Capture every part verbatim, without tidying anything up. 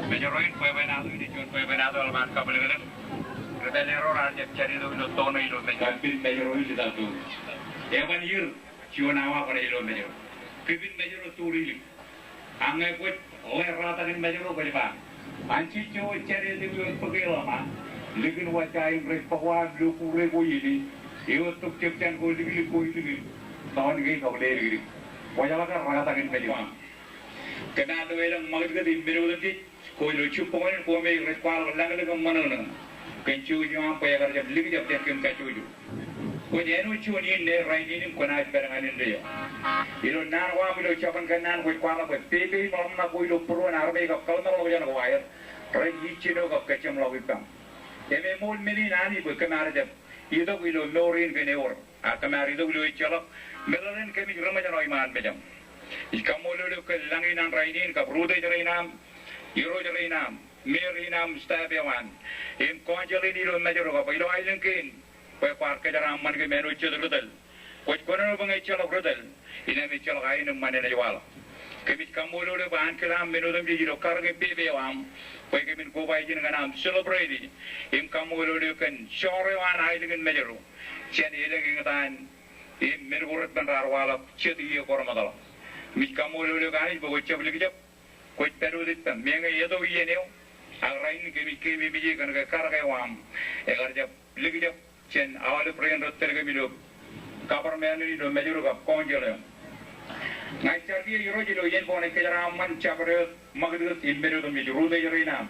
Mājro in bwebwenato, ilo juon bwebwenato eḷap an kabwilōñlōñ. Ri pālle ro raar jab jar itok ilo tono ilo Mājro. Kōmin Mājro in ilo tono. Eban ier juon awa bōd ilo Mājro. Kōmin Mājro turilik. Ak ñe kwōj ḷe rōtakin Mājro kwōj ba, anjej eo ej jar itok ioon bōk eḷap an, likin wōj aer rej bōk wōt lo kure ko ine, eo tok jebjan ko liklik ko ilikin, tōn ke tok leliklik. Kwōjeḷā ke rōtakin Mājro. Kōm ar lo elōñ ṃakūtkūt im men otemjej, ko ilo jibboñōn in ko me rej kwaḷọk lañlōñ im ṃōṇōṇō. Kōn jouj eo aṃ bwe ekar jab likjab jān kōm kajjojo. Kwōj āinwōt juon inne rainin im kwōnaaj pād ñan indeeo. Ilo naan ko aṃ ilo jabōn kōnnaan kwōj kwaḷọk bwe pepe im ḷōmṇak ko ilo būruon armej kab kōḷmānḷọkjeṇ ko aer rej ijjino kab kōjjeṃḷọk ippaṃ. Im eṃool men in Anij bwe kōm ar jab itok ilo mour in kōn ewōr. Ak kōm ar itok ilo ejjeḷọk meḷeḷein kōmij ri ṃōjṇọ iṃaan mejaṃ. Ij kaṃṃoolol eok kōn lañ in an rainin kab rūtōj rein aṃ, irooj rein aṃ, mayor in aṃ, staff eo an, im council in ilo Mājro kab ilo aelōñ kein, bwe kwaar kōjeraaṃṃan kōm āinwōt jet ri tōl. Kwōj kōnono bwe ñe ejjeḷọk ri tōl, innām ejjeḷọk aenōṃṃan enaaj waḷọk. Kōmij kaṃṃoolol eok bwe ankilaṃ men otemjej ilo karōk im pepe eo aṃ, bwe kōmin kobaijin ñan aṃ celebrate im kaṃṃoolol eok kōn joor eo an aelōñ in Mājro. Jān elōñ eñtaan im men ko reppen raar waḷọk jet iiō ko remootḷọk. Kōmij kaṃṃoolol eok Anij bwe kwōj jab likjab, kwōj pād wōt ippaṃ. Meñe eto iien eo, ak rainin kōmij keememej eō kōn ke karōk eo aṃ ekar jab likjab jān aolep rein rej tōl kōm ilo government in ilo Mājro kab council eo. Ña ij jar kiiō Irooj ilo iien bwe kwōnaaj kōjeraaṃṃan jabdewōt ṃakūtkūt im men otemjej, rūtōj rein aṃ.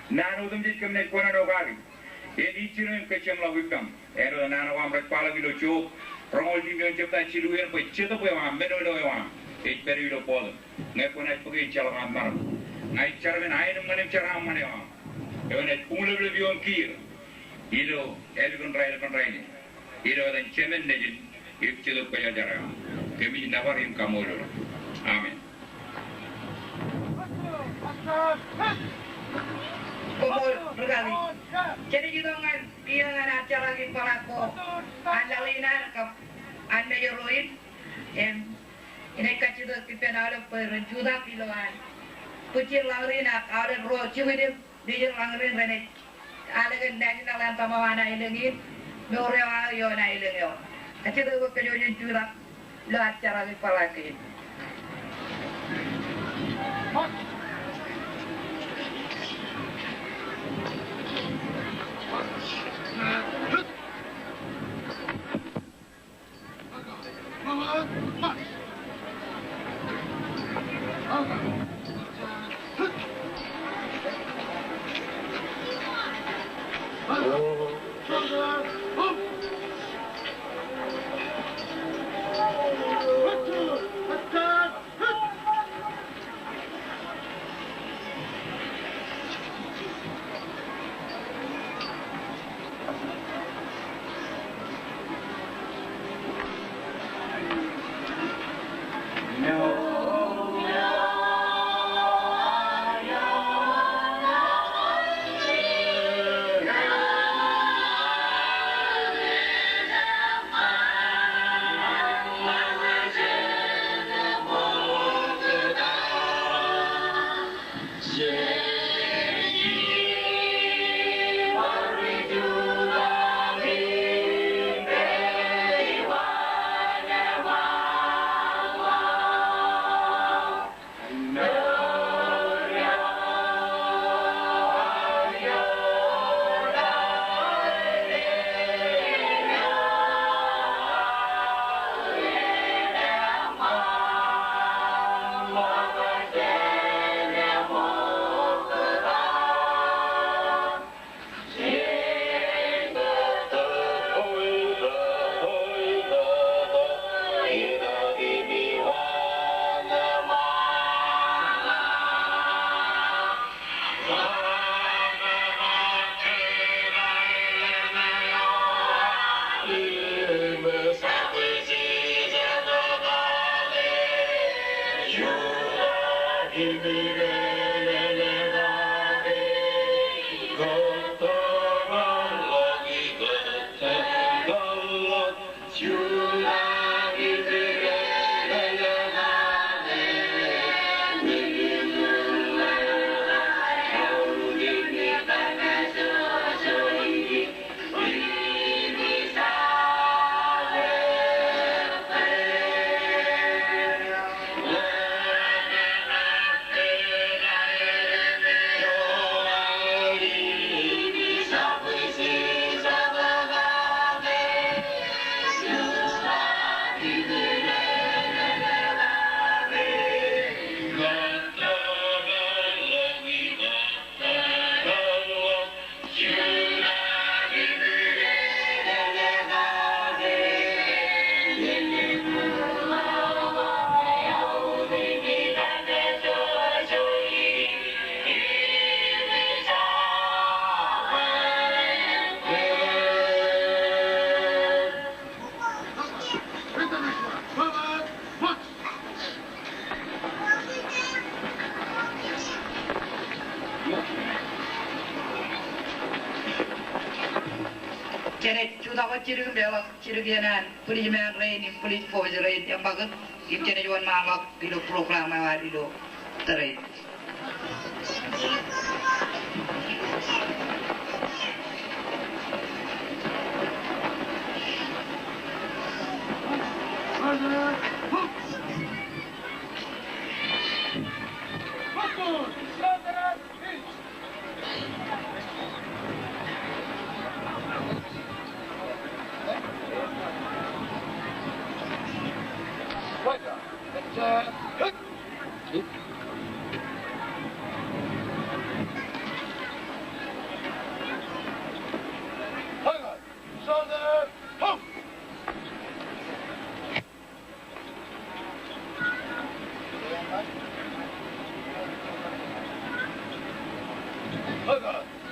Naan otemjej kōm naaj kōnono kaki. En ijjino im kōjjeṃḷọk ippaṃ. Āinwōt naan ko aṃ rej kwaḷọk ilo Job roñoul jimjuon jebta jilu eoon bwe jetōb eo aṃ, men eo eo aṃ, ej pād ilo bọọtōm. Ñe kwōnaaj bōk e ejjeḷọk aṃ maroñ. Ña ij jar men aenōṃṃan im jeraaṃṃan eo aṃ, eo enaaj buñleplep ioon kiiō ilo ālikin raelepen rainin. Ilo etan Jemān, Nejin im Jetōb Kwōjarjar eo aṃ. Kōmij nōbar im kaṃṃoolol. Amen. Koṃṃool ri kaki. Jenaaj itok ñan kiiō ñan ad jerọwiwi ippaḷaak ko an laḷ in ad kab an Mājro in. Im inaaj kajjitōk ippān aolep bwe ren jutak ilo an bwijin laḷ in ak aolep ro jibwid im Nejin lañrin renaaj ālikin national anthem eo an aelōñ in, mour eo aō ioon aelōñ eo. Kajjitōk bwe kōj jen jutak ilo ad jerọwiwi ippaḷaak kein. Jenaaj jutak wōt jidik im leḷọk jidik iien an policeman rein im police force rein eṃṃakūt im jenaaj wōnṃaanḷọk ilo program eo ad ilo tōre in.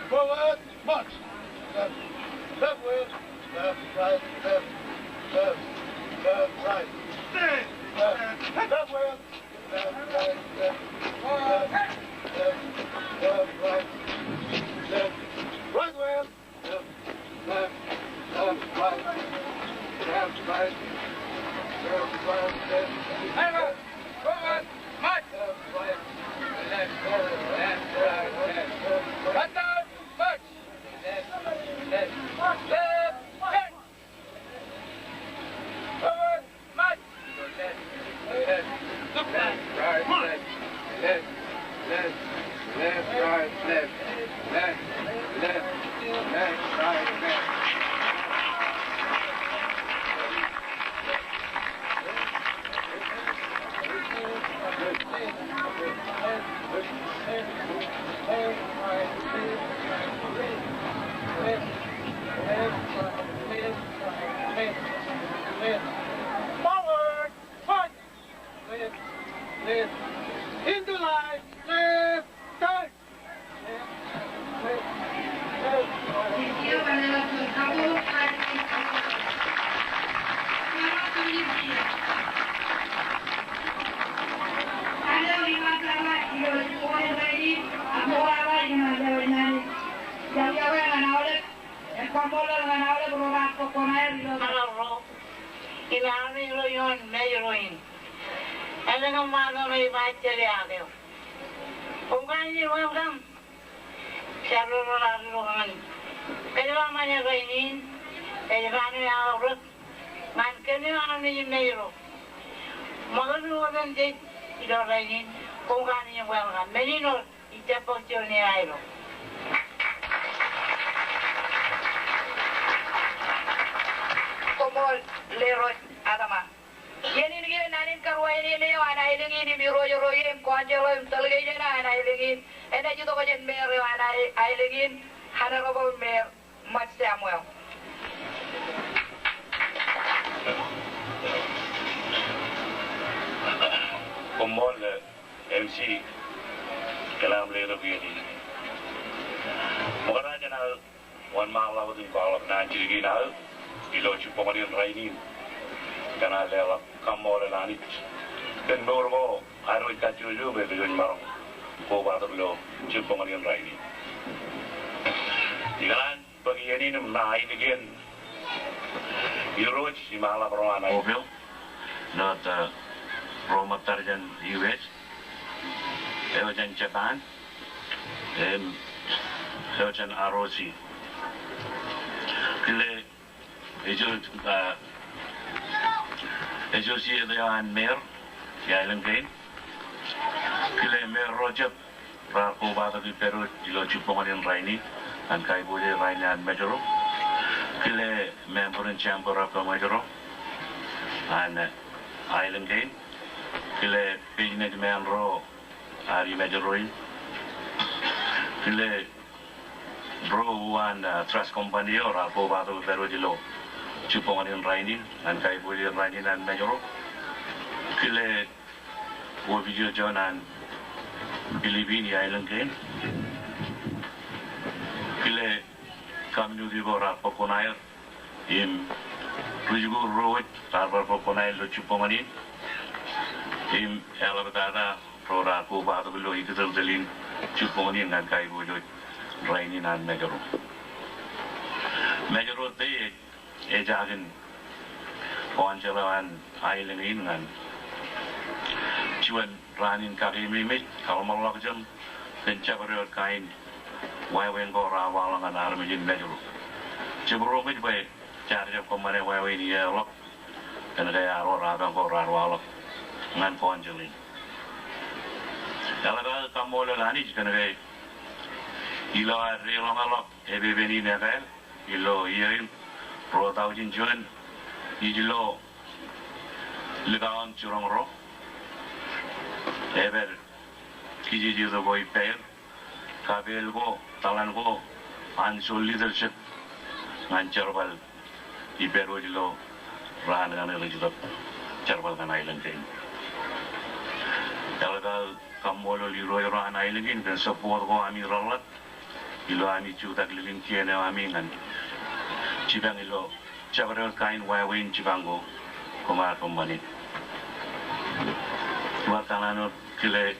Forward, march. Left, left wheel, left, right, left, left, left, right. Stay. Left, left wheel, left, right, left, left, left, left, right, left, right wheel. Left, left, left, right, left, right, left, right, left, left, forward, march. Left, right, left, left, right, left, left, right. Cut down, march. Left, left, left, turn. Forward. March! Left, left, left, right, left, left, left, right, left, left, left, left, right, left. Forward! Front! Left! Left! Into line! Left! Turn! Left! Left! Left! Left! Ṃaḷoeḷap ro im armej ro ioon Mājro in. Elōñ im ṃaanḷọk eo ej ba jeḷā ak eo. Koṃ kanooj welcome. Jar ro raar ilo kaṇ. Kōjro ṃōñā rainin, ej ba ṇe aorōk ñan kōn eo armej in Mājro. Ṃōkaj ro otemjej ilo rainin, koṃ kanooj welcome. Men in wōt ij jab bōk juon eo aerro. Koṃṃool Leroy Atama. Iien in kiiō naan in karuwainene eo an aelōñ in im irooj ro ie im kọnjeḷ eo im tōl kein eo an aelōñ in, enaaj itok jān mayor eo an ae-, aelōñ in, Honorable Mayor Ṃaaj Samuel. Koṃṃool, eh, M C, kōn aṃ letok iien in. Ṃokta jān aō wōnṃaanḷọk wōt im kwaḷọk naan jidik in aō ilo jibboñōn in rainin, kōn aō leḷọk kaṃṃoolol Anij kōn mour ko ad wōj kajjojo bwe kōjwōj maroñ kobatok ilo jibboñōn in rainin. Ikōṇaan bōk iien in im ṇa aelōñ in irooj im aḷap ro an aelōñ. Opiō, not, uh, ro ṃōttar jān U S, eo jān Japan, im eo jān R O C. Kile eo, uh, associate eo an mayor, iaelōñ kein. Kile mayor ro jab raar kobatok ippād wōt ilo jibboñōn in rainin, an kaiboojoj rainin an Mājro. Kile member in chamber of commerce ro an, eh, aelōñ kein. Kile businessman ro ad i Mājro in. Kile ro uwaan, eh, trust company eo raar kobatok ippād wōt ilo jibboñōn in rainin, an kaiboojoj rainin an Mājro. Kile officer eo juon an Philippine iaelōñ kein. Kile community ko raar bōk kuṇaer im ri-jikuuḷ ro wōj raar bar bōk kuṇaer ilo jibboñōn in im eḷaptata ro raar kobatok ilo ikōtōltōl in jibboñōn in ñan kaiboojoj rainin an Mājro. Mājro Ej, ej ejaak in council eo an aelōñ in ñan juon raan in kakeememej, kōḷmānḷọkjeṇ kōn jabdewōt kain wāween ko raar waḷọk ñan armej in Mājro. Jibūroṃōj bwe jaar jab kōṃṃane wāween iiō ḷọk kōn ke ear wōr apañ ko raar waḷọk ñan council in. Eḷap aō kaṃṃoolol Anij kōn ke ilo aer deḷọñḷọk epepen in ekāāl ilo iiō in ruo taujin juon, ij lo likao im jiroñ ro, ej pād kijeje tok ko ippāer, kapeel ko, tōḷan ko an soḷ leadership ñan jerbal ippād wōj ilo raan kaṇe rej itok jerbal ñan aelōñ kein. Eḷap aō kaṃṃoolol irooj ro an aelōñ in kōn support ko ami reḷḷap ilo ami jutak likin kien eo ami ñan jipañ ilo jabdewōt kain wāween jipañ ko koṃ ar kōṃṃane. Bar kōṇaan wōt kile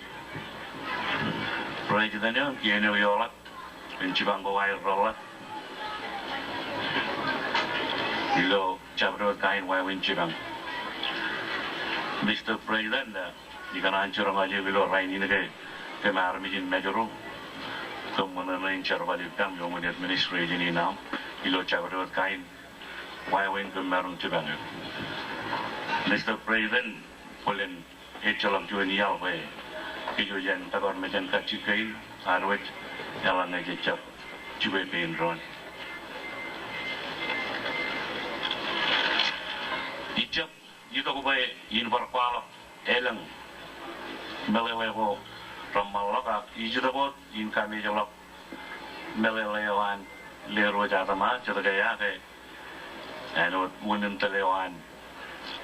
President eo im kien eo eḷap kōn jipañ ko aer reḷḷap ilo jabdewōt kain wāween jipañ. Mister President, ikōṇaan jiroñ eo aō ilo rainin ke kōm armej in Mājro kōm ṃōṇōṇō in jerbal ippaṃ along with administration in aṃ ilo jabdewōt kain wāween kōm maroñ jipañ eok. Mister President, bōlen ejjeḷọk juon iaḷ bwe kōj wōj en kōpar mejān kajjitōk kein, ad wōj eḷaññe jej jab jibwe pein doon. Ij jab itok bwe in bar kwaḷọk elōñ meḷeḷe ko reṃṃanḷọk, ak ij itok wōt in kameejḷọk meḷeḷe eo an Lerooj Atama, jet ke eaak e āinwōt unin tōl eo an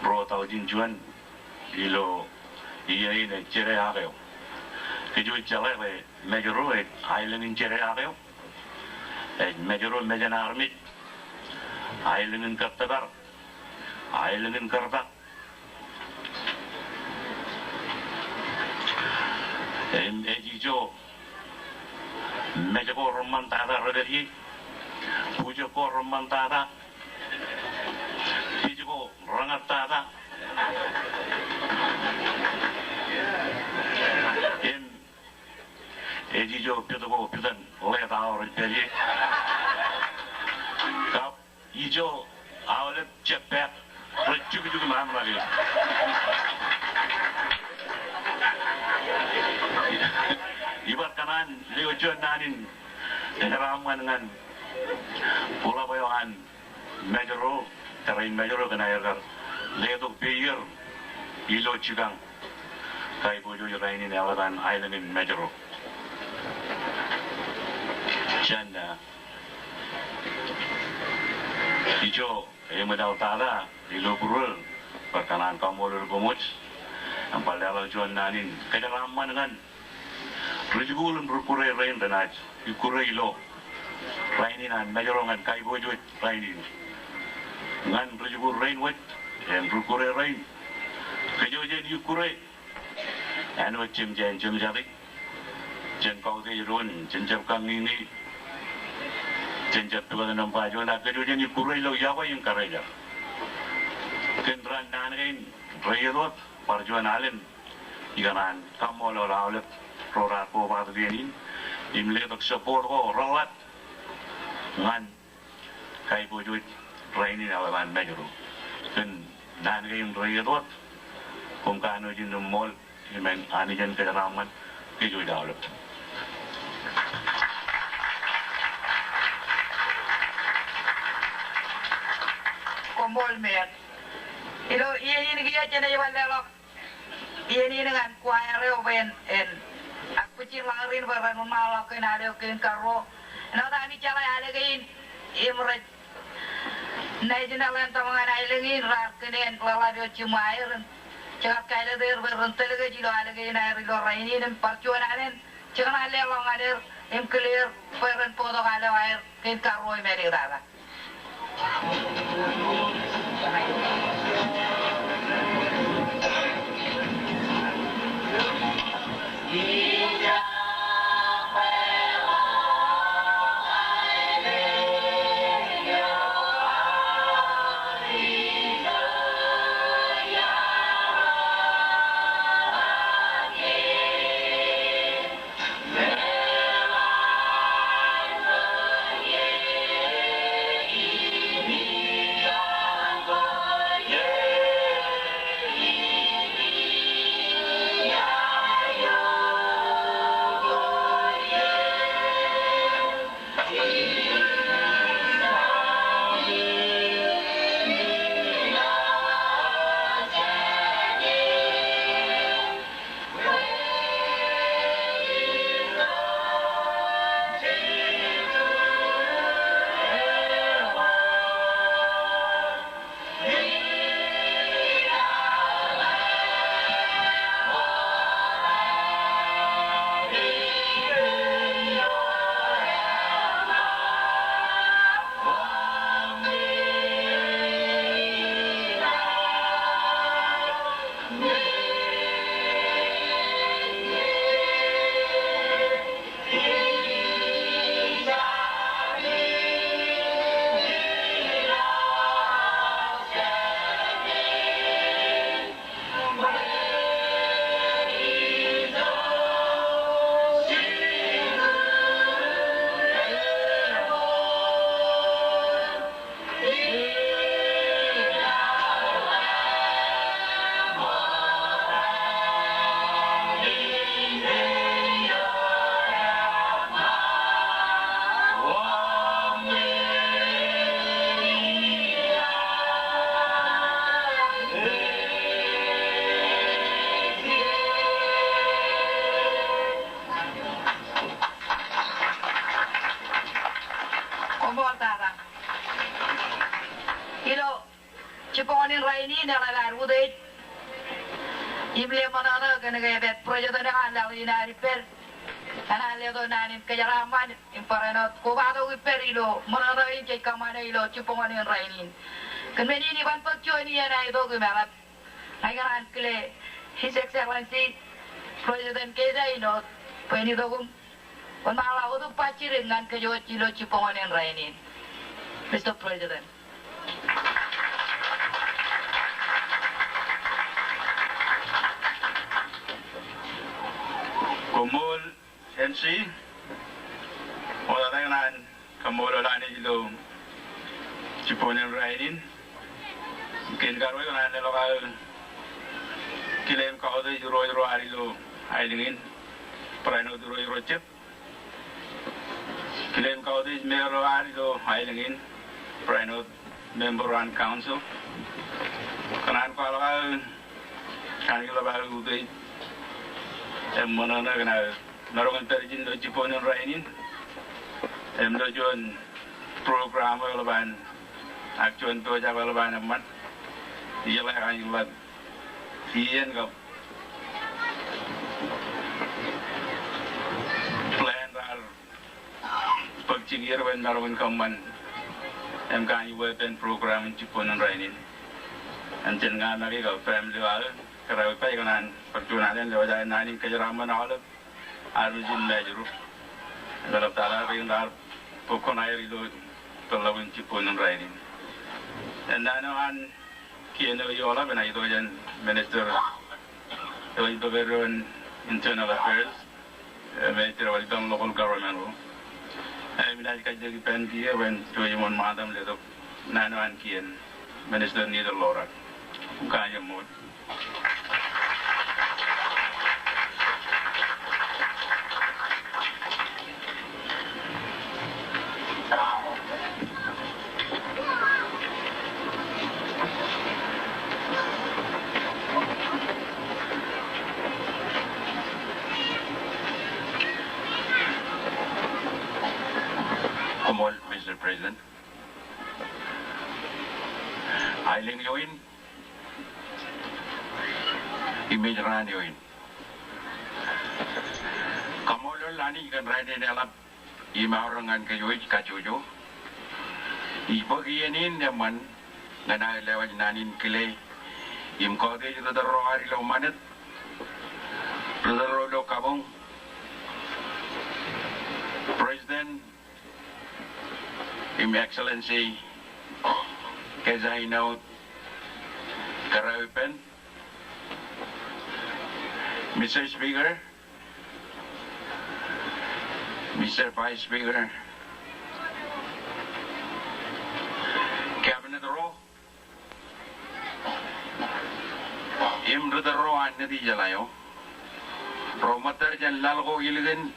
ruo taujin juon ilo iiō in ej jede ak eo. Kōj wōj jeḷā bwe Mājro ej aelōñ in jede ak eo. Ej Mājro mejān armej, aelōñ in kōttōpar, aelōñ in kōrtak. Im ej ijo mej ko reṃṃantata ri-kōrā, bujek ko reṃṃantata, pej ko reñattata. Im ej ijo pet ko piten ḷeet aō rej pād ie. Kab ijo aolep jeppaak rej jukjuk im aṃ ḷọk e. Ibar kōṇaan lewōj juon naan in kōjeraaṃṃan ñan bōḷap eo an Mājro, tōre in Mājro kōn aer kar letok peier ilo jipañ kaiboojoj rainin eḷap an aelōñ in Mājro. Jān, ah, ijo eṃōj aō tata ilo būruō, bar kōṇaan kaṃṃoolol koṃwōj im bar leḷọk juon naan in kōjeraaṃṃan ñan ri-jikuuḷ im ri-kure rein renaaj ikkure ilo rainin an Mājro ñan kaiboojoj rainin. Ñan ri-jikuuḷ rein wōj im ri-kure rein, kōj wōj jen ikkure āinwōt jemjein jemjatid, jen kautiej doon, jen jab kaññiñi, jen jab pukot nōṃba juon, ak kōj wōj jen ikkure ilo yokwe im karejar. Kōn raan naan kein reiiet wōt, bar juon alen ikōṇaan kaṃṃoolol aolep ro raar kobatok iien in im letok support ko reḷḷap ñan kaiboojoj rainin eḷap an Mājro. Kōn naan kein reiiet wōt, koṃ kanooj in eṃṃool im en Anij en kōjeraaṃṃan kōj wōj aolep. Koṃṃool men. Ilo iien in kiiō jenaaj bar leḷọk iien in ñan choir eo bwe en, en akwōj in ḷañōd in bwe ren uṃaanḷọk kōn al eo kein karuo. Āinwōt ami jeḷā al kein im rej national anthem ñan aelōñ in raar kōn en ḷōḷḷap eo jiṃwe aer im jekar kāālōt er bwe ren tōl kōj ilo al kein aer ilo rainin im bar juon alen jekōṇaan leḷọk ñan er im kile er bwe ren bōktok al eo aer kein karuo im āliktata. Jibboñōn in rainin eḷap ad utiej im le ṃōṇōṇō kōn ke pād President eo an laḷ in ad ippād. Enaaj letok naan in kōjeraaṃṃan im barāinwōt kobatok ippād ilo ṃōṇōṇō in jej kōṃṃane ilo jibboñōn in rainin. Kōn men in iban bōk juon iien aetok im eḷap ña ikōṇaan kile His Excellency President Keiza Inouye bwe en itok im wōnṃaanḷọk wōt bajjek ñan kōj wōj ilo jibboñōn in rainin. Mister President. Koṃṃool M C, wōt ḷọk ñan kaṃṃoolol Anij ilo jibboñōn in rainin. Kein karuo ikōṇaan leḷọk aō kile im kautiej irooj ro ad ilo aelōñ in, barāinwōt irooj ro jet. Kile im kautiej mayor ro ad ilo aelōñ in, barāinwōt member ro an council. Kōṇaan kwaḷọk aō kañjeḷ ḷọk aō utiej im ṃōṇōṇō kōn aō maroñ in pād ijin ilo jibboñōn in rainin im ilo juon program eo eḷap an, ak juon pojak eo eḷap an eṃṃan. Ijeḷā kañjeḷ ḷọk iien kab plan raar bōk jikier bwe en maroñ in kōṃṃan im kañi weeppān program in jibboñōn in rainin. Im jen ña make kab family eo aō, kōrā eo ippa ikōṇaan bar juon alen lewōj aō naan in kōjeraaṃṃan aolep armej in Mājro im eḷaptata rein raar bōk kuṇaer ilo peḷḷọk in jibboñōn in rainin. Im naan eo an kien eo eḷap enaaj itok jān minister eo ej bōk eddo in internal affairs, eh, im ej jerbal ippān local government eo. Eh, im inaaj kajjitōk ippān kiiō bwe en jouj im wōnṃaantak im letok naan eo an kien, Minister Niter Ḷorak. Kōn ke ṃool. Koṃṃool, Mister President. Aelōñ eo in im ej raan eo in. Kaṃṃoolol Anij kōn rainin eḷap im aorōk ñan kōj wōj kajjojo. Ij bōk iien in eṃṃan ñan aō lewōj naan in kile im kautiej ri tōl ro ad ilo ṃanit, ri tōl ro ilo kabuñ, President im Excellency Keizai Inouye, kōrā eo ippān, Mister Speaker, Mister Vice Speaker, Cabinet ro, im ri tōl ro an Nitijeḷā eo, ro ṃōttad jān laḷ ko ilikin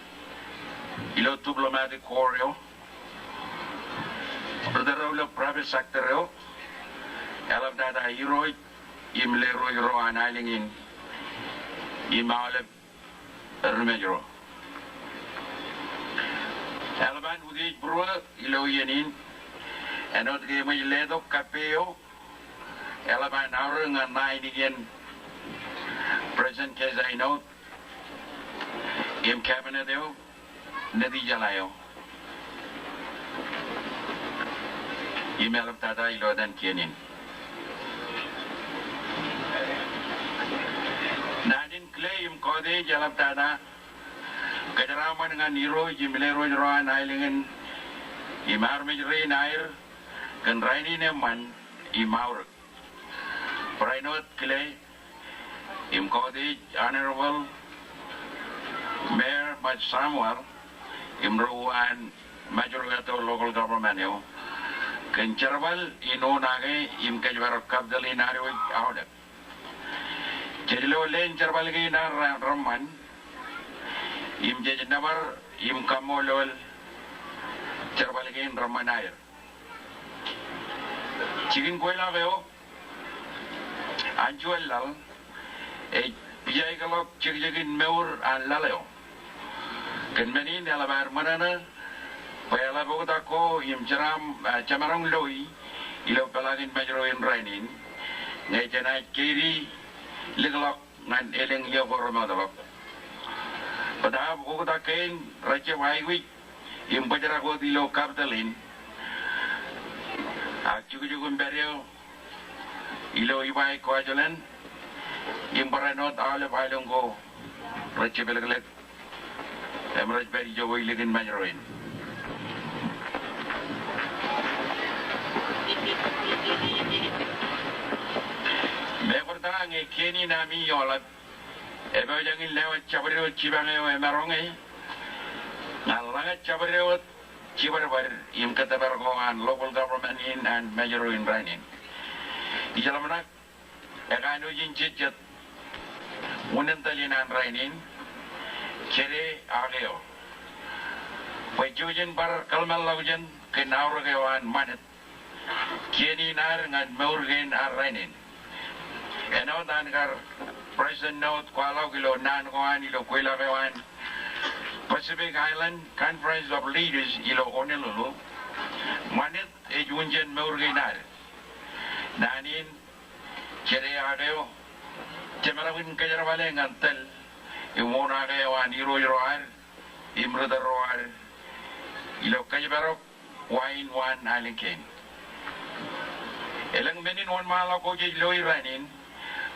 ilo diplomatic corps eo, ri tōl ro ilo private sector eo, eḷaptata irooj im lerooj ro an aelōñ in, im aolep ri Mājro. Eḷap an utiej būruō ilo iien in, āinwōt ke eṃōj letok kappei eo, eḷap an aorōk ñan ṇa ainikien President Keizai Inouye im cabinet eo, Nitijeḷā eo, im eḷaptata ilo etan kien in. Naan in kile im kautiej eḷaptata kōjeraaṃṃan ñan irooj im lerooj ro an aelōñ in im armej rein aer kōn rainin eṃṃan im aorōk. Barāinwōt kile im kautiej Honorable Mayor Maj Samuel im ro uwaan Mājro Āto Local Government eo kōn jerbal in unake im kōjparok kapitōl in ad wōj aolep. Jej lo leen jerbal kein ad re-, reṃṃan im jej nōbar im kaṃṃoolol jerbal kein reṃṃan aer. Jikin kweilọk eo an juon laḷ ej pijaikḷọk jekjekin mour an laḷ eo. Kōn men in eḷap ad ṃōṇōṇō bwe eḷap oktak ko im jeraaṃ, ah, jemaroñ loi ilo peḷaakin Mājro in rainin. ñe jenaaj keidi likḷọk ñan elōñ iiō ko remootḷọk. Bōtaab oktak kein rejjab aikuj im bōjrak wōt ilo capital in, ak jukjuk im pād eo ilo Ebeye, Kuwajleen, im barāinwōt aolep aelōñ ko rej jepḷeklek im rej pād ijo ilikin Mājro in. Mekurta ñe kien in ami eoḷap, epojak in lewōj jabdewōt jipañ eo emaroñ e, ñan ḷōñōt jabdewōt jibadbad im kōttōpar ko an local government in an Mājro in rainin. Ijeḷā ṃōṇak, ekanooj in jejjet unin tōl in an rainin, jete ak eo, bwe jej bar kōḷmānḷọkjeṇ kōn aorōk eo an ṃanit, kien in ad ñan mour kein ad rainin. Āinwōt an kar President eo wōt kwaḷọk ilo naan ko an ilo kweilọk eo an Pacific Island Conference of Leaders ilo Honolulu, ṃanit ej unjen mour kein ad. Naan in, jete ak eo, jemaroñ in kōjerbale ñan tōl im wōṇaake eo an irooj ro ad im ritōl ro ad ilo kōjparok wa in waan aelōñ kein. Elōñ men in wōnṃaanḷọk ko jej loi rainin,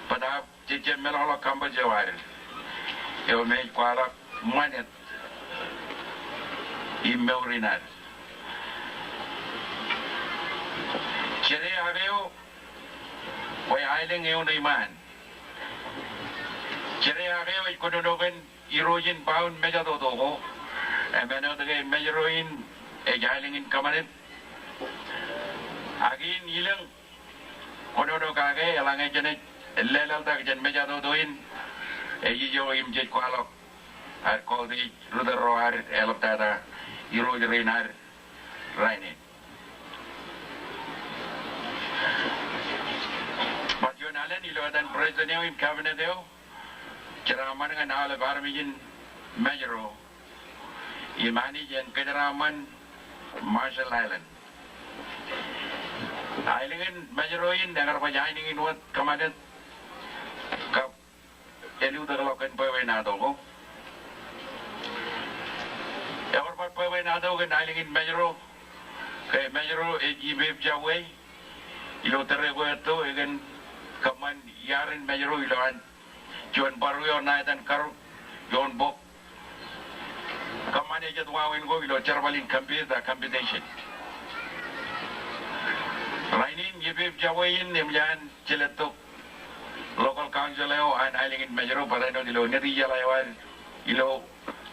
bōtaab jejjab meḷọkḷọk campus eo ad eo me ej kwaḷọk ṃanit im mour in ad. Jete ak eo, bwe aelōñ eo ṇe iṃaan. Jete ak eo ej kōnono kōn irooj in bound mejatoto ko, im āinwōt ke Mājro in ej aelōñ in kōṃṃanit. Ak in ilōñ kōnono kake eḷaññe jenaaj leḷḷọk jān mejatoto in, ej ijo im jej kwaḷọk ad koutiej ritōl ro ad eḷaptata irooj rein ad rainin. Bar juon alen ilo etan President eo im Cabinet eo, jeraaṃṃan ñan aolep armej in Mājro im Anij en kōjeraaṃṃan Marshall Island. Aelōñ in Mājro in ekar baj ainikiñ in wōt kōṃṃanit kab elutōkḷọk kōn bwebwenato ko. Ewōr bar bwebwenato kōn aelōñ in Mājro, ke Mājro ej ippān jabwe ilo tōre ko etto, ekōn kōṃṃan iaar in Mājro ilowaan juon bar wio ṇa etan karuk ioon bok. Kōṃṃane jet wāween ko ilo jerbal in compete ak competition. Rainin ippān jabwe in eṃōj an jelettok local council eo an aelōñ in Mājro, barāinwōt ilo Nitijeḷā eo ad ilo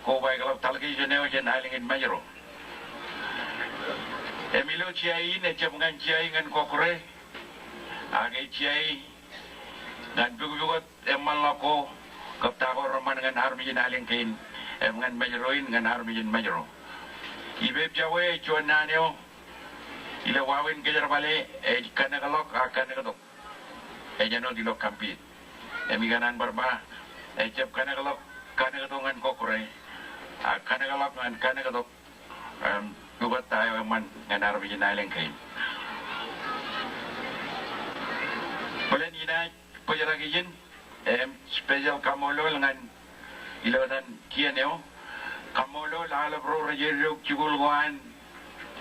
kobaik ḷọk delegation eo jān aelōñ in Mājro. Im ilo jea in ejjab ñan jea in ñan kọkkure, ak ej jea in ñan pukpukot eṃṃanḷọk ko kab ta ko reṃṃan ñan armej in aelōñ kein im ñan Mājro in ñan armej in Mājro. Ippān jabwe ej juon naan eo ilo wāween kōjerbale ej kanōkḷọk ak kanōktok. Ej āinwōt ilo compete. Im ikōṇaan bar ba, ejjab kanōkḷọk kanōktok ñan kọkkure, ak kanōkḷọk ñan kanōktok, im, pukot ta eo eṃṃan ñan armej in aelōñ kein. Bōlen inaaj bōjrak ijin im special kaṃṃoolol ñan ilo etan kien eo. Kaṃṃoolol aolep ro rej eddouk jikuuḷ ko an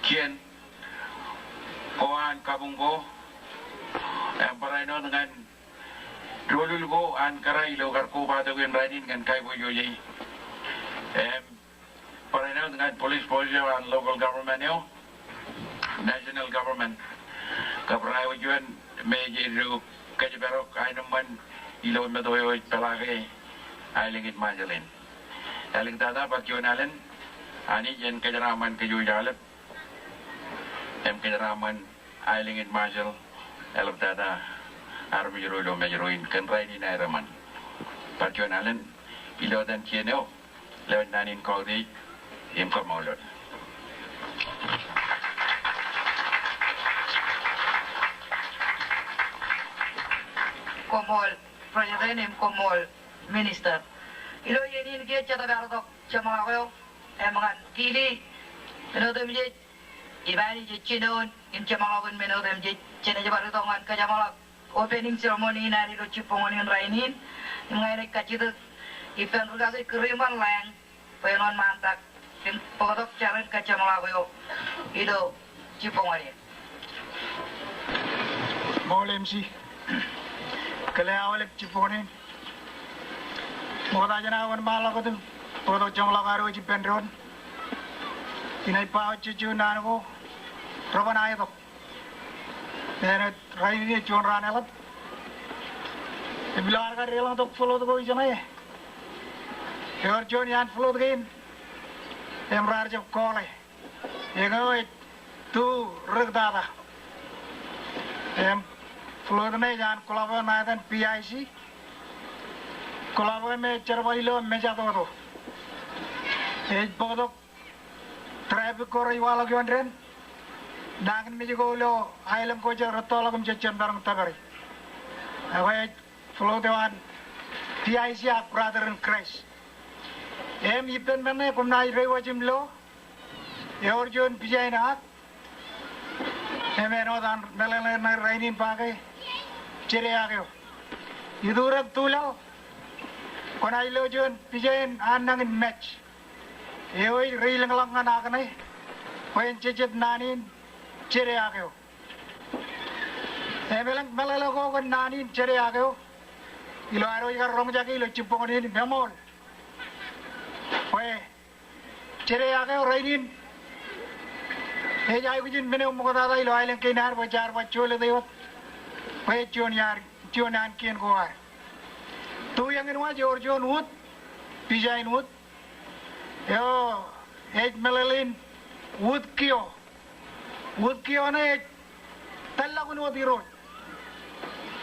kien ko an kabuñ ko. Im barāinwōt ñan doulul ko an kōrā ilo kar kobatok in rainin ñan kaiboojoj e. Im barāinwōt ñan police force eo an local government eo, national government, kab ro eo juon me ej eddo kōjparok aenōṃṃan ilo meto eo ej peḷaake aelōñ in Marshall in. Āliktata bar juon alen, Anij en kōjeraaṃṃan kōj aolep im kōjeraaṃṃan aelōñ in Marshall, eḷaptata armej ro ilo Mājro in kōn rainin aer eṃṃan. Bar juon alen ilo etan kien eo, lewōj naan in koutiej im kaṃṃoolol. Koṃṃool President im koṃṃool Minister. Ilo iien in kiiō jet bar itok jeṃḷọk eo im ñan kili men otemjej, im Anij ej jinoin im jeṃḷọkin men otemjej. Jenaaj bar itok ñan kōjeṃḷọk Opening ceremony in ad ilo jibboñōn in rainin, im ña ij kajjitōk ippān ri-kaki Kiriman Lañ bwe en wōnṃaantak im bōktok jar in kajjeṃḷọk eo ilo jibboñōn in. Ṃool M C. Kōl aolep jibboñōn in. Ṃokta jān aō wōnṃaanḷọk wōt im bōktok jeṃḷọk ad wōj ippān doon. Inaaj ba wōt jejjo naan ko reban aetok. Āinwōt rainin ej juon raan eḷap. Im ilo ad kar deḷọñtok float ko ijeṇe, ewōr juon iaan float kein im raar jab kọọle. Eñeo ej tu rik tata. Im float ṇe ej an club eo ṇa etan P I C. Club eo me ej jerbal ilo mejatoto. Ej bōktok traffic ko rej waḷọk ioon dān, nañinmej ko ilo aelōñ ko jet rettoḷọk im jejjab maroñ tōpare. Ekwe ej float eo an P I C ak Brother in Christ. Im ippān men ṇe koṃ naaj reiwaj im lo, ewōr juon pijain ak, im āinwōt an meḷeḷe ṇe rainin ba ke jedeak eo. Iturek tulaḷ, kwōnaaj lo juon pijain an nañin mej. Eo ej reilōñḷọk ñan ak ṇe bwe en jejjet naan in jedeak eo. Im elōñ meḷeḷe ko kōn naan in jedeak eo, ilo ad wōj kar roñjake ilo jibboñōn in, im eṃool. Bwe jedeak eo rainin ej aikuj in men eo ṃoktata ilo aelōñ kein ad bwe jaar ba jolōte wōt. Bwe juon iaan, juon iaan kien ko ad. Tu eñin waj ewōr juon ut, pijain ut. Eo ej meḷeḷein ut kio. Ut kio ṇe ej tōllọkin wōt irooj.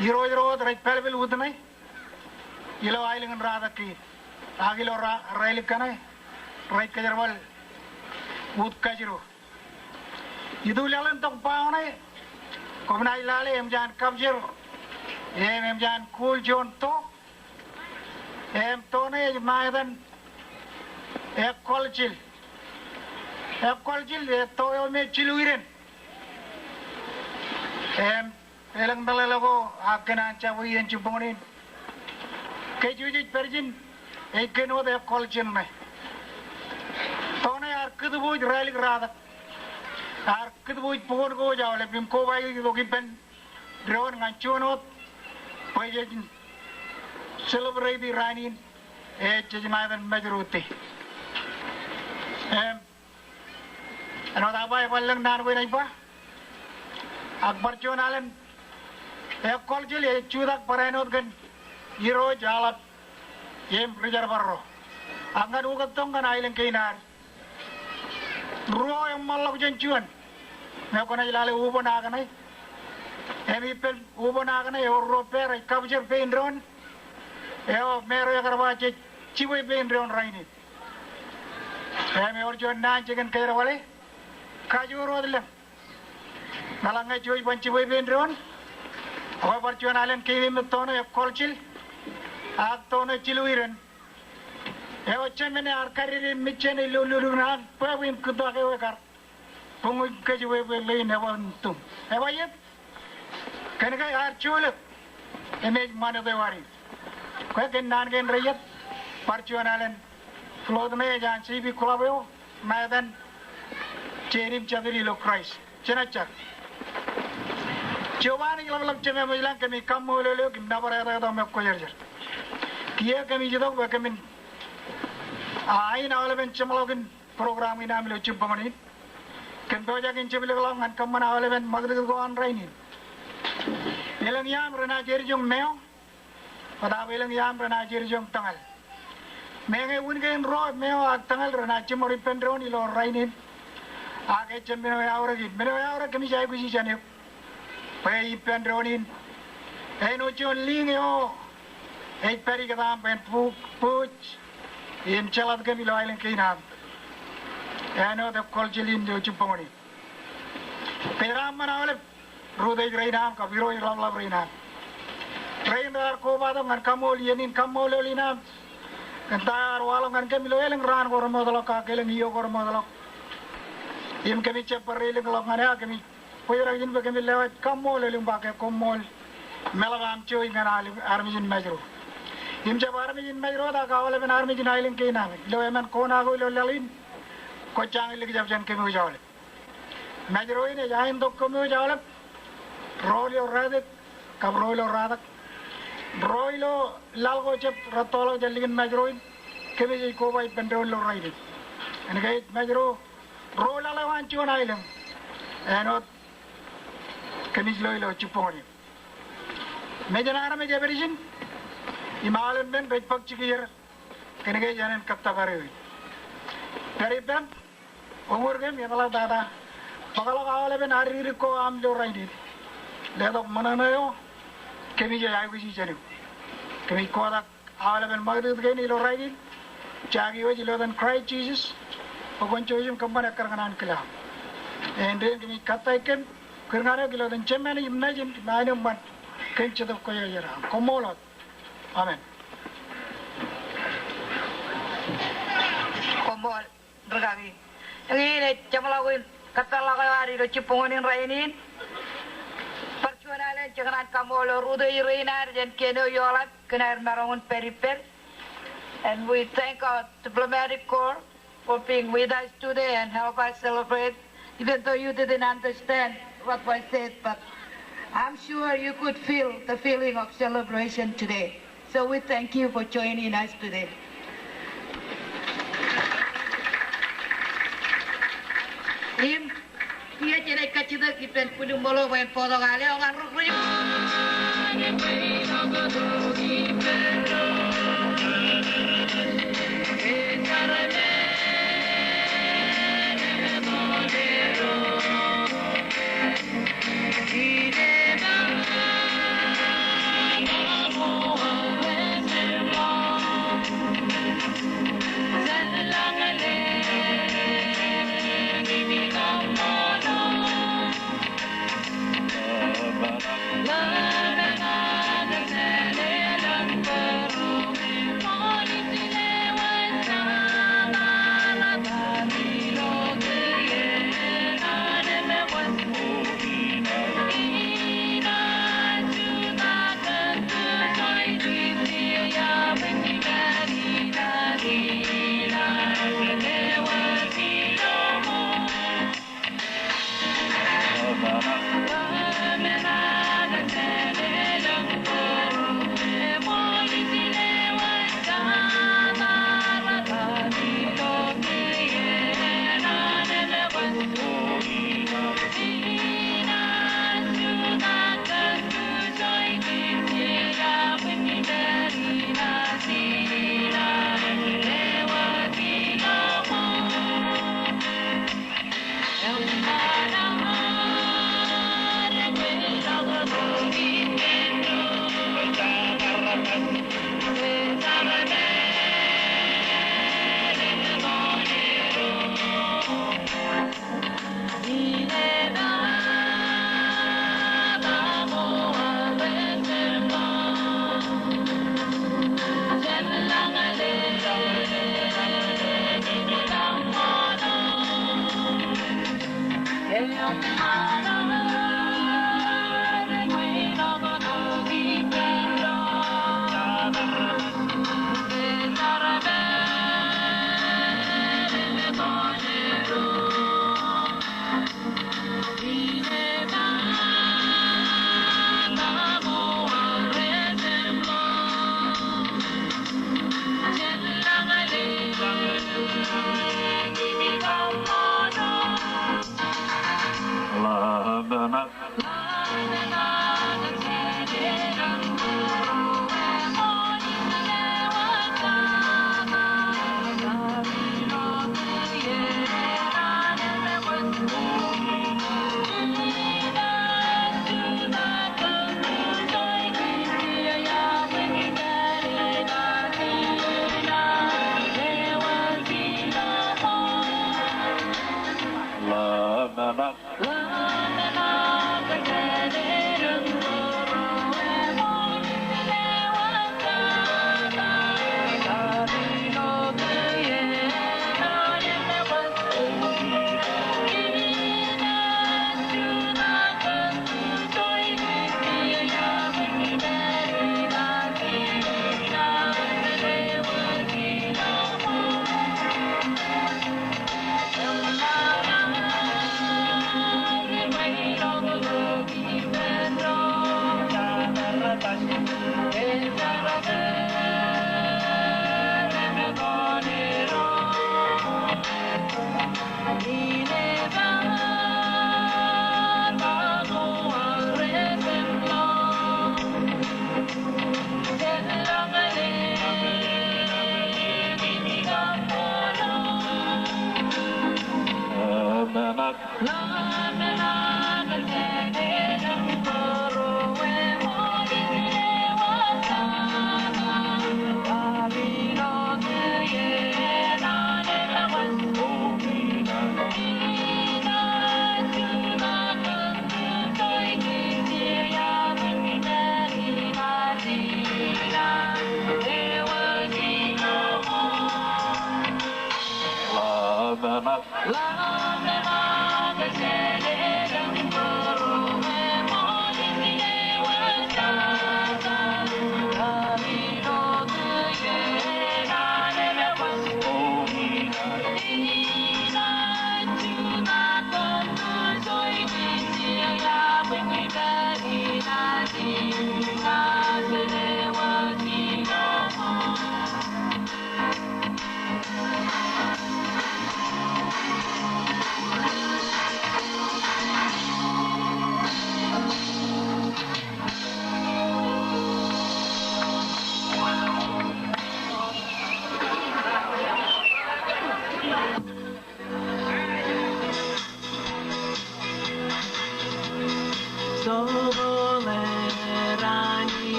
Irooj ro wōt rej pālpel ut ṇe ilo aelōñ in ratak kein. Ak ilo ra-, raelik kaṇe rej kōjerbal ut kajido. Itu laḷ in tok bao ṇe, koṃ naaj lale eṃōj an capture, im eṃōj an kuul juon to, im to ṇe ej ṇa etan Ekwōḷjil. Ekwōḷjil, e, to eo me jilu iren. Im elōñ meḷeḷe ko ak kōn an jabwe iien jibboñōn in. Kōj wōj ej pād ijin ej kōn wōt Ekwōḷjil ṇe. To ṇe ear kūtbuuj raelik ratak. Ear kūtbuuj bukwōn ko wōj aolep im kobaik itok ippān doon ñan juon wōt bwe jej celebrate raan in, e, jej ṇa etan Mājro Day. Im āinwōt aō ba, ebar lōñ naan ko enaaj ba. Ak bar juon alen, Ekwōḷjil ej jutak barāinwōt kōn irooj, aḷap im ri-jerbal ro. Ak ñan ukōttok ñan aelōñ kein ad, ruo eṃṃanḷọk jān juon. Ñe kwōnaaj lale ubōn ak ṇe, im ippān ubōn ak ṇe ewōr ruo pā rej capture pein doon. Eo me ro ekar ba jej jibwe pein doon rainin. Im ewōr juon naan jekōn kōjerbale, kajoor wōt lōñ. Ñe eḷaññe jej ban jibwe pein doon, ekwe bar juon alen kein eṃṃan to ṇe Ekwōḷjil ak to ṇe jilu iren. Eo jemān ear kadded im mejān ilo loluk in an bwebwe im kūttak eo ekar buñ im kōjwebwe ḷein ebwe im tuṃ. Ebwe jet. Kōn ke ear jolōt im ej ṃanit eo ad in. Kwe kōn naan kein rejet, bar juon alen float ṇe ej an C P Club eo ṇa etan Jeid im Jatid ilo Christ. Jen jar. Jeova Anij ḷapḷap Jemem ilañ, kōmij kaṃṃoolol eok im nōbar etaet eo me kwōjarjar. Kiiō kōmij itok bwe kōmin, a, ain aolepen jeṃḷọkin program in aṃ ilo jibboñōn in. Kōm pojak in jepḷọkḷọk ñan kōṃṃan aolepen ṃakūtkūt ko an rainin. Elōñ iaam renaaj ejjoñ meo, bōtaab elōñ iaam renaaj ejjoñ tōñal. Meñe wūn kein ruo, meo ak tōñal, renaaj jiṃor ippān doon ilo rainin. Ak ejjab men eo eaorōk in. Men eo eaorōk kōmij aikuj ijeṇ eok bwe ippān doon in āinwōt juon liiñ eo ej pād ikōtaan bwe en bōk bōj im jeḷā kōm ilo aelōñ kein aṃ āinwōt Ekwōḷjil in ilo jibboñōn in. Kōjeraaṃṃan aolep rūtōj rein aṃ kab irooj ḷapḷap rein aṃ. Rein raar kobatok ñan kaṃṃool iien in, kaṃṃoolol in aṃ kōn ta ear waḷọk ñan kōm ilo elōñ raan ko remootḷọk ak elōñ iiō ko remootḷọk. Im kōmij jab bar reiloñḷọk ñan e, ak kōmij bōjrak ijin bwe kōmij lewōj kaṃṃoolol im ba ke koṃṃool Im eḷap aṃ jo ippān armej in Mājro. Im jab armej in Mājro wōt ak aolepen armej in aelōñ kein aṃ ilo emān kōṇaan ko ilo laḷ in, kwōj jañin likjab jān kōm wōj aolep. Mājro in ej aentok kōm wōj aolep, ro ilo raetik kab ro ilo ratak, ro ilo laḷ ko jab rūttoḷọk jān likin Mājro in, kōmij koba ippān doon ilo rainin. Kōnke ej Mājro ro laḷ eo an juon aelōñ āinwōt kōmij lo ilo jibboñōn in. Mejān armej ej pād ijin im aolepān rej bōk jikier kōnke jān en kōttōpar eō in. Pād ippām, uñūr kōm epeḷḷọk tata bōkḷọk aolepen aō dikdik ko aṃ ilo rainin. Letok ṃōṇōṇō eo kōmij aikuji jān eok. Kōmij kotak aolepen ṃakūtkūt kein ilo rainin, jakiwōj ilo etan Kraist Jisōs, bwe kwōn jouj im kōṃṃan ekkar ñan an kile aṃ. Āindein kōmij kōttāik kōm kūr ñan eok ilo etan Jemān im Naajin im Aenōṃṃan, kōn Jetōb Kwōjarjar aṃ. Koṃṃool wōt. Amen. Koṃṃool. Rūkaki. Eñin ej jeṃḷọk in kōttāḷọk eo ad ilo jibboñōn in rainin. Bar juon alen jekōṇaan kaṃṃoolol Rūtōj rein ad jān kien eo eḷap kōn aer maroñ in pād ippād. And we thank our diplomatic corps for being with us today and help us celebrate, even though you didn't understand what was said, but I'm sure you could feel the feeling of celebration today. So we thank you for joining us today. Im, kiiō jenaaj kajjitōk ippān bwilōṃṃan eo bwe en bōktok al eo ñan rūkruj.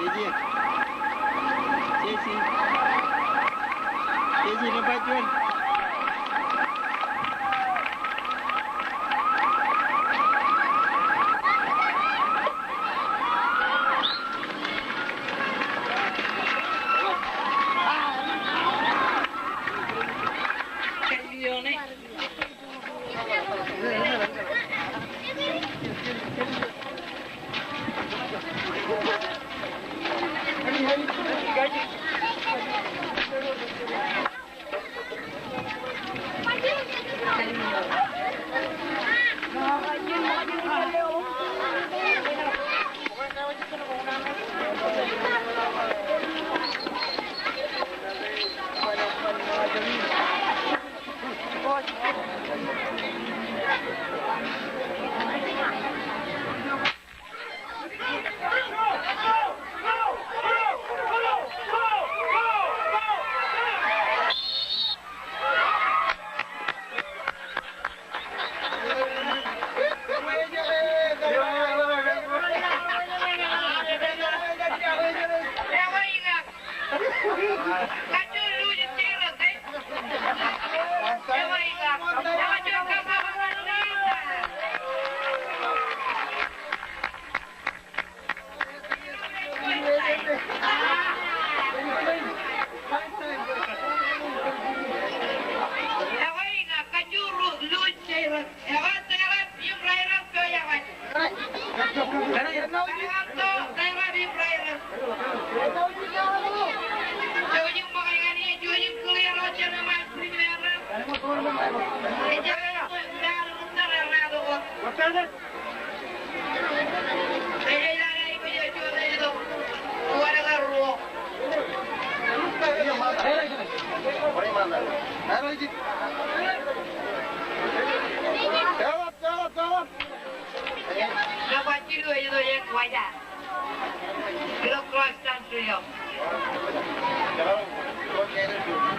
Jeje. Jeje. Jeje, nōṃba juon.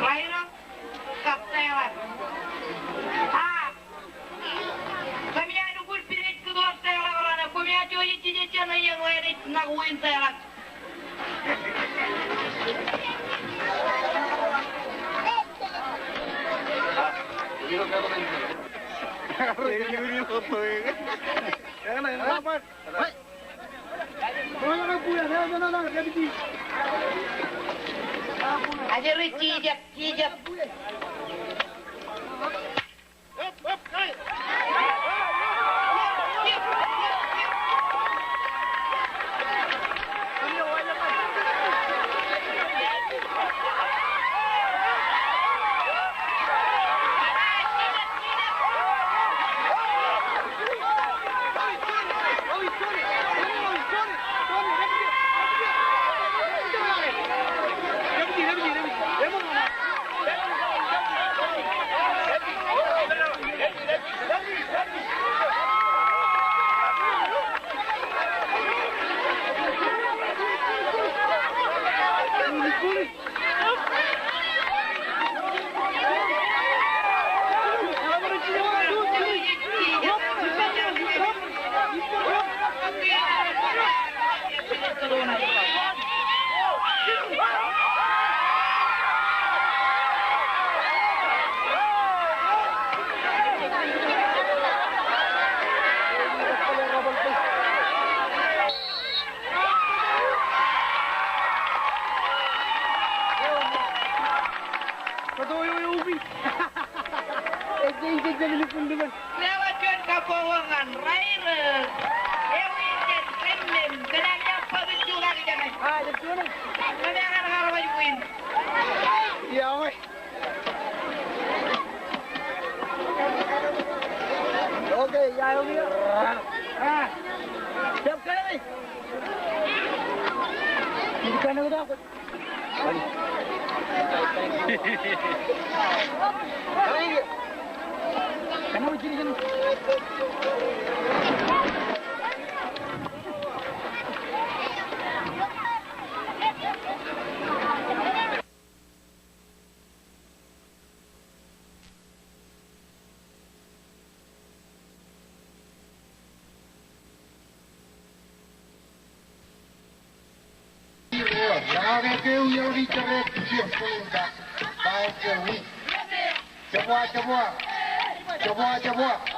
Rairōk kab taiḷọk. A, kōmij lukkuun pinej kōtwōj taiḷọk raṇe, koṃij aikuj jijet jān iien wāween ṇa ko in taiḷọk. Ajri jijet, jijet. Lewōj juon kabbokbok ñan Rairōk. Ewinjen, Remmem, kōn an jab bōk ijukak jemān. Kōmeañ kar bar wōj win. Iọkwe. Okay, ya, okay. Ah. Jab kale. Ij kanooj tok. Jabwa, jabwa. Jabwa, jabwa.